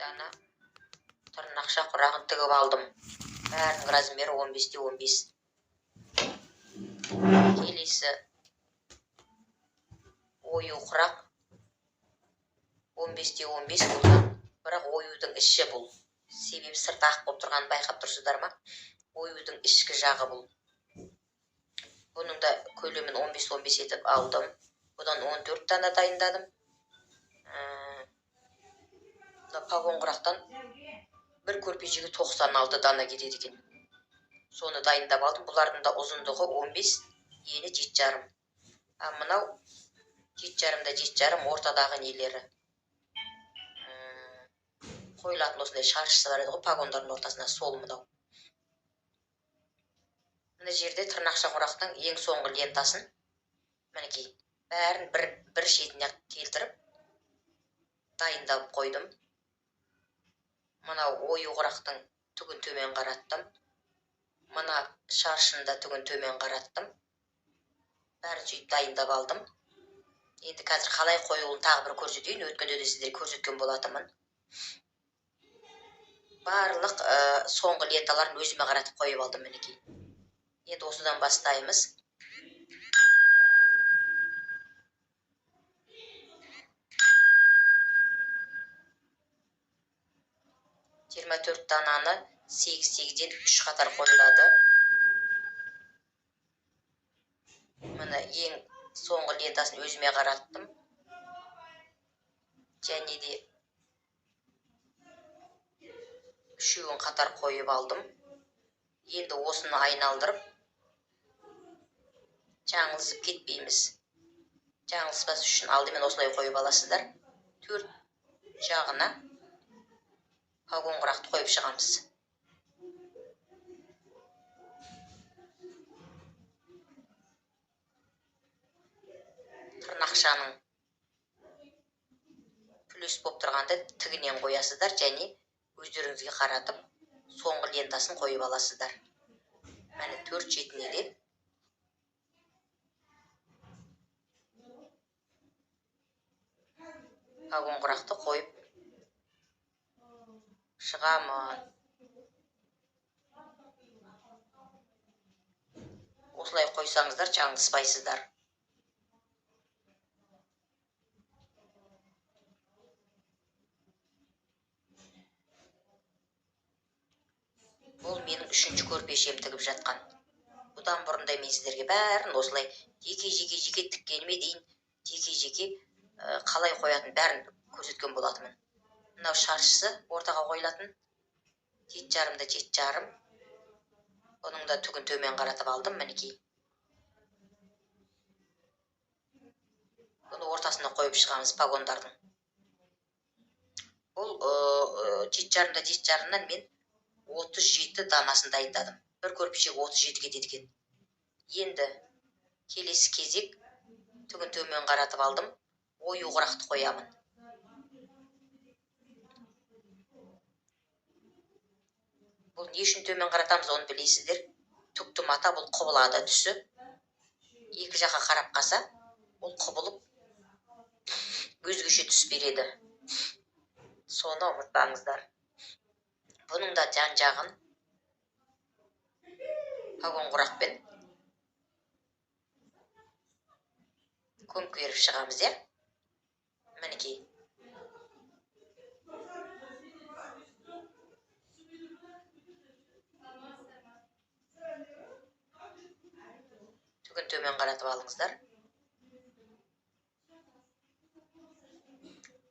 Дана тырнақша құрағын тігіп алдым. Бәрінің размері 15-те 15. Келесі ою құрақ 15-те 15 бұл да, бірақ оюдың іші бұл. Себебі сырты ақ болып тұрғанын байқап тұрсыздар ма? Оюдың ішкі жағы бұл. Бұның да көлемін 15-15 етіп алдым. Бұдан 14 дана дайындадым. Мына погон құрақтан бір көрпешеге 96 дана кетеді екен. Соны дайындап алдым. Бұлардың да ұзындығы 15, ені жеті жарым. А мынау жеті жарым да жеті жарым ортадағы нелері. Қойылатын осындай шаршысы бар еді ғой погондардың ортасына, сол мынау. Мына жерде тырнақша құрақтың ең соңғы лентасын мінекей бәрін бір шетіне келтіріп дайындап қойдым. Мынау ою құрақтың түгін төмен қараттым. Мына шаршыны да түгін төмен қараттым. Бәрін сөйтіп дайындап алдым. Енді қазір қалай қоюын тағы бір көрсетейін. Өткенде де сіздерге көрсеткен болатынмын. Барлық соңғы ленталарын өзіме қаратып қойып алдым мінекей. Енді осыдан бастаймыз. Жиырма төрт дананы сегіз сегізден үш қатар қойылады. Міне ең соңғы лентасын өзіме қараттым. Және де үшеуін қатар қойып алдым. Енді осыны айналдырып жаңылысып кетпейміз. Жаңылыспас үшін алдымен осылай қойып аласыздар. Төрт жағына погон құрақты қойып шығамыз. Тырнақшаның плюс болып тұрғанда тігінен қоясыздар және өздеріңізге қаратып соңғы лентасын қойып аласыздар. Міне төрт шетіне де погон құрақты қойып шығамын. Осылай қойсаңыздар жаңылыспайсыздар. Бұл менің үшінші көрпешем тігіп жатқан. Бұдан бұрын да мен сіздерге бәрін осылай жеке-жеке-жеке тіккеніме дейін жеке-жеке қалай қоятын бәрін көрсеткен болатынмын. Мынау шаршысы ортаға қойылатын жеті жарым да жеті жарым. Бұның да түгін төмен қаратып алдым мінекей. Бұны ортасына қойып шығамыз погондардың. Бұл жеті жарым да жеті жарымнан мен 37 данасын дайындадым. Бір көрпешеге 37 кетеді екен. Енді келесі кезек түгін төмен қаратып алдым. Ою құрақты қоямын. Бұл не үшін төмен қаратамыз, оны білесіздер. Түкті мата бұл құбылады түсі. Екі жаққа қарап қалса, ол құбылып өзгеше түс береді. Соны ұмытпаңыздар. Бұның да жан жағын погон құрақпен көмкеріп шығамыз, иә? Мінекей. Түгін төмен қаратып алыңыздар.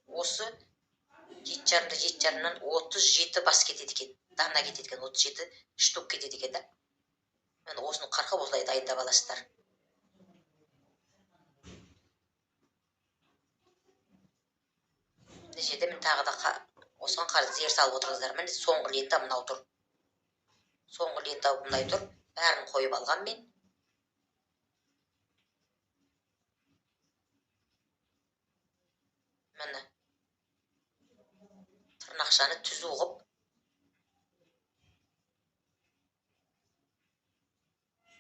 Осы жеті жарымда жеті жарымнан 37 бас кетеді екен. Дана кетеді екен, 37 штук кетеді екен да. Міне осыны қырқып осылай дайындап аласыздар. Мына жерде мен тағы да осыған қарсы зер салып отырыңыздар. Міне соңғы лента мынау тұр. Соңғы лента мынай тұр. Бәрін қойып алған мен. Міне тырнақшаны түзу қылып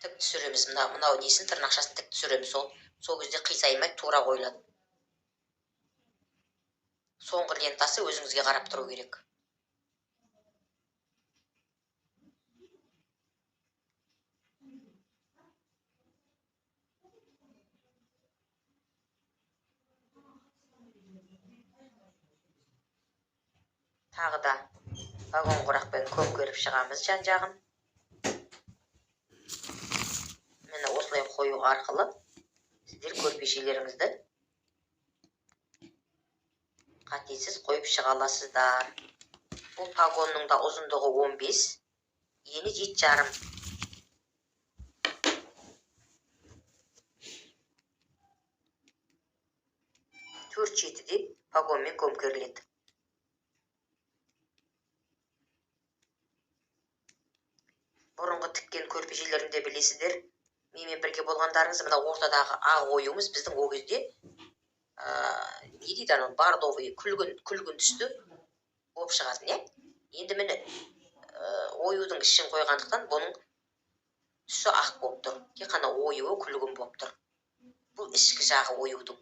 тік түсіреміз. Мынау несін, тырнақшасын тік түсіреміз. Сол кезде қисаймай тура қойылады. Соңғы лентасы өзіңізге қарап тұру керек. Тағы да вагон құрақпен көмкеріп шығамыз жан-жағын. Міне осылай қою арқылы сіздер көрпешелеріңізді қатесіз қойып шыға аласыздар. Бұл погонның да ұзындығы 15, ені 7,5. Төрт жетіде погонмен көмкеріледі. Бұрынғы тіккен көрпешелерінде білесіздер, менімен бірге болғандарыңыз, мына ортадағы ақ оюымыз біздің ол кезде, не дейді анау, бордовый, күлгін түсті болып шығатын, иә? Енді міне, оюдың ішін қойғандықтан бұның түсі ақ болып тұр. Тек қана оюы күлгін болып тұр. Бұл ішкі жағы оюдың.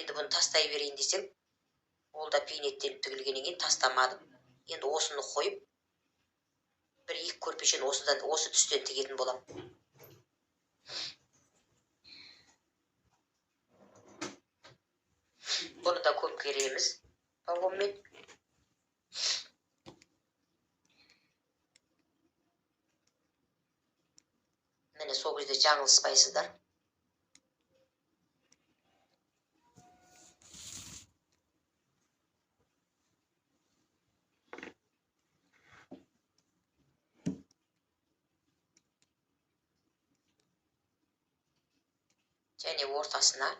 Енді бұны тастай берейін десем, ол да бейнеттеніп тігілгеннен кейін тастамадым. Енді осыны қойып, бір екі көрпешені осы түстен тігетін боламын. Бұны да көмкереміз погонмен. Міне сол кезде жаңылыспайсыздар. Және ортасына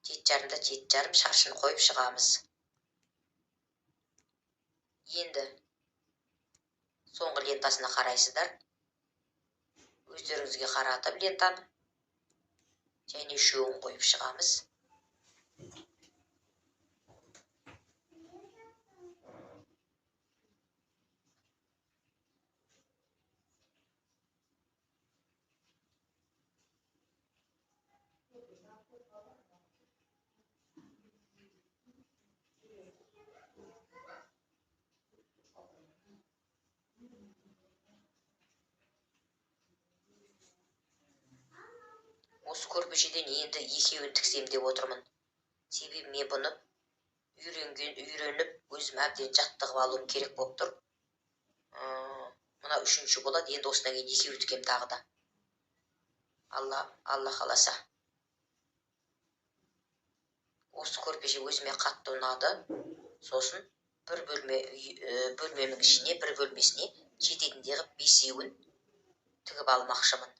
7,5-да 7,5 шаршыны қойып шығамыз. Енді соңғы лентасына қарайсыздар. Өздеріңізге қаратып лентаны және үшеуін қойып шығамыз. Осы көрпешеден енді екеуін тіксем деп отырмын. Себебі мен бұны үйреніп, өзім әбден жаттығып алуым керек болып тұр. Мына үшінші болады, енді осыдан кейін екеуін тікем тағы да. Алла қаласа. Осы көрпеше өзіме қатты ұнады. Сосын бір бөлмемнің ішіне, бір бөлмесіне жететіндей қылып бесеуін тігіп алмақшымын.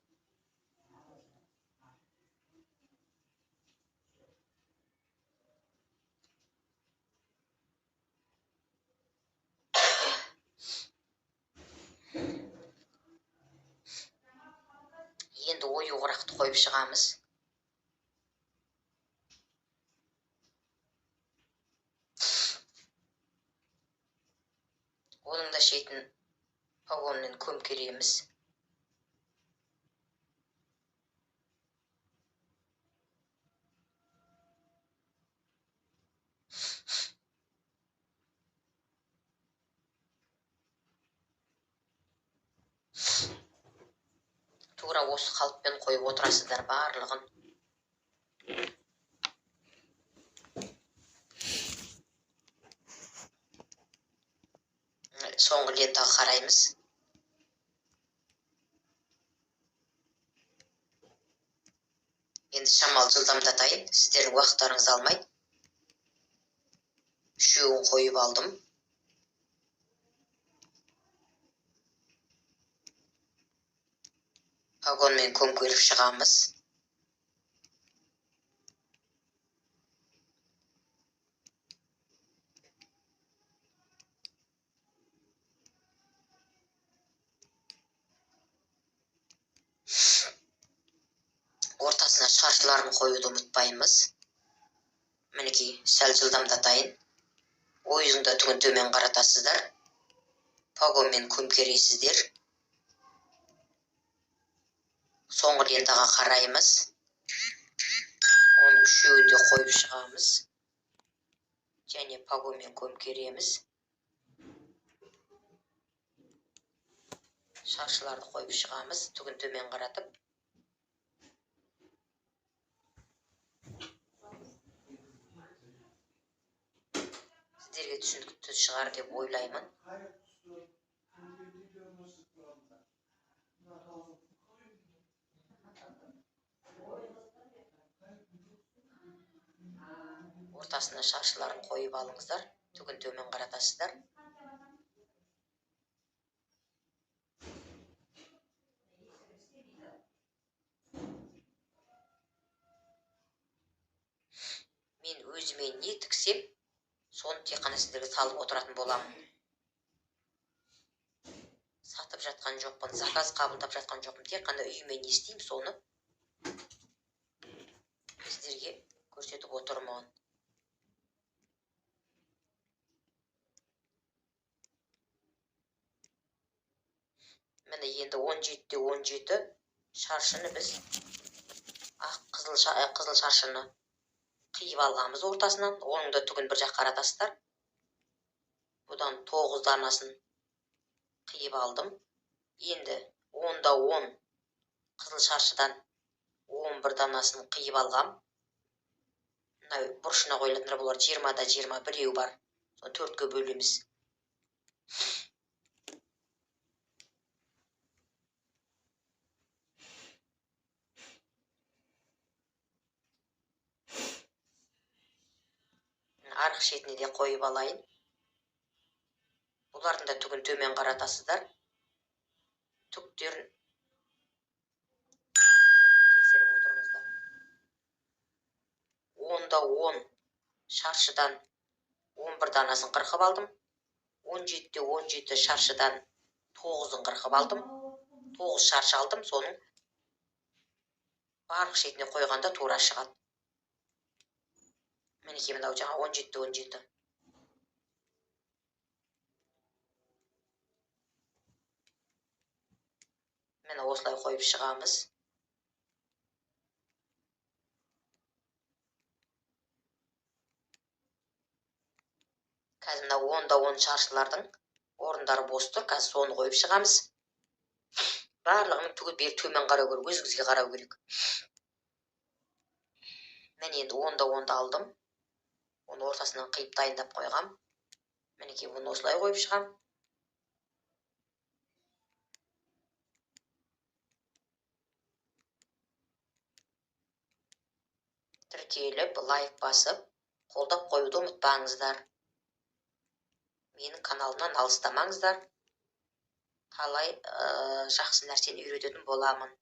Енді ою құрақты қойып шығамыз. Оның да шетін погонмен көмкереміз. Тура осы қалыппен қойып отырасыздар барлығын. Соңғы лентаға қараймыз. Енді шамалы жылдамдатайын, сіздердің уақыттарыңызды алмай. Үшеуін қойып алдым. Погонмен көмкеріп шығамыз. Ортасына шаршыларын қоюды ұмытпаймыз. Мінекей, сәл жылдамдатайын. Ойыңды да түгін төмен қаратасыздар. Погонмен көмкересіздер. Соңғы лентаға қараймыз. Оның үшеуін де қойып шығамыз. Және погонмен көмкереміз. Шаршыларды қойып шығамыз, түгін төмен қаратып. Сіздерге түсінікті шығар деп ойлаймын. Ортасына шаршыларын қойып алыңыздар, түгін төмен қаратасыздар. Мен өзіме не тіксем, соны тек қана сіздерге салып отыратын боламын. Сатып жатқан жоқпын, заказ қабылдап жатқан жоқпын. Тек қана үйіме не істеймін, соны сіздерге көрсетіп отырмын. Міне енді 17-те 17 шаршыны біз ақ қызыл шаршыны қиып алғанбыз ортасынан. Оның да түгін бір жаққа қаратасыздар. Бұдан 9 данасын қиып алдым. Енді 10-да 10 қызыл шаршыдан 11 данасын қиып алғам. Мына бұрышына қойылатындар бұлар 20-да 20 біреу бар. Соны 4-ке бөлеміз. Арық шетіне де қойып алайын. Бұлардың да түгін төмен қаратасыздар. Түктерін тексеріп отырыңыздар. 10-да 10 шаршыдан 11 данасын қырқып алдым. 17-те 17 шаршыдан 9-ын қырқып алдым. 9 шаршы алдым, соның барлық шетіне қойғанда тура шығады. Мінекей мынау жаңа 17-те 17. Міне осылай қойып шығамыз. Қазір мына 10-да 10 шаршылардың орындары бос тұр. Қазір соны қойып шығамыз. Барлығының түгел бері төмен қарау керек, өзіңізге қарау керек. Мен енді 10-да 10-ды алдым. Оны ортасынан қиып дайындап қойғам. Мінекей бұны осылай қойып шығам. Тіркеліп, лайк басып, қолдап қоюды ұмытпаңыздар. Менің каналымнан алыстамаңыздар. Талай жақсы нәрсені үйрететін боламын.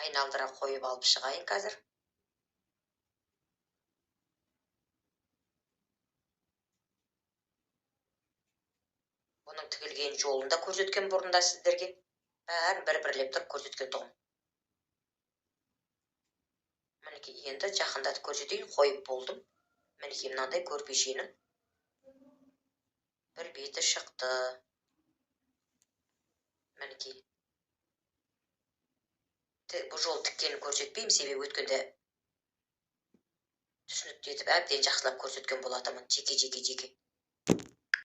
Айналдыра қойып алып шығайын қазір. Бұның тігілген жолын да көрсеткен бұрында сіздерге. Бәрін бір-бірлеп тұрып көрсеткен тұғым. Мінекей енді жақындатып көрсетейін, қойып болдым. Мінекей мынандай көрпешенің бір беті шықты. Мінекей. Бұл жол тіккенін көрсетпеймін, себебі өткенде түсінікті етіп әбден жақсылап көрсеткен болатынмын, жеке-жеке жеке.